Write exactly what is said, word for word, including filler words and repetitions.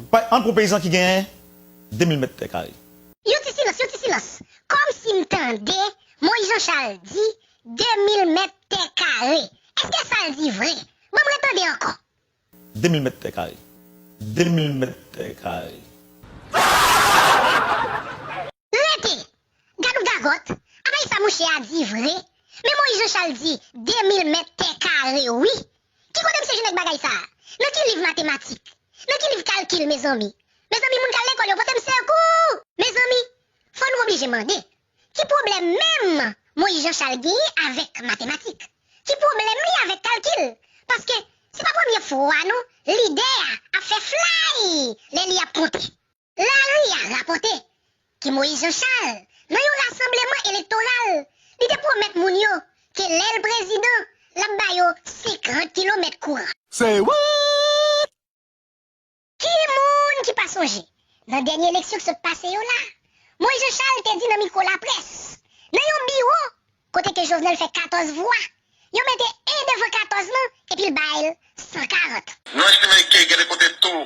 Pa, an pou peyizan ki genyen de mil mèt tè kare. Yon ti silans, yon ti silans. Kòmsi m tande Moyiz Jan Chal di de mil mèt tè kare. Èske sa l di vre? Ban m retande ankò. De mil mèt tè kare. De mil mèt tè kare. Rete! Gad yon gagòt! Apa e sa mouche a di vre? Men Moyiz Jan Chal di de mil mèt tè kare wi! Ki kote misye jwenn ak bagay sa a? Nan ki liv matematik? Nan ki liv kalkil mezanmi? Mezanmi moun k al lekòl yo pote m sekou! Mezanmi, fò nou oblije mande, ki pwoblèm menm Moyiz Jan Chal genyen avèk matematik? Ki pwoblèm li avèk kalkil? Paske se pa premye fwa non lidè a ap fè flay lè li ap konte. Lari a rapòte ke Moyiz Jan Chal, nan yon rasanbleman elektoral, li te pwomèt moun yo ke lè l prezidan, l ap ba yo senkant kilomèt kouran. Say what? Ki moun ki pa sonje, nan dènye eleksyon k sot pase yo la, Moyiz Jan Chal te di nan mikwo laprès, nan yon biwo kote ke Jovenel fè katòz vwa, yo mete en devan katòz lan epi l bay l san karant. Nou estimen ke gen de kote tou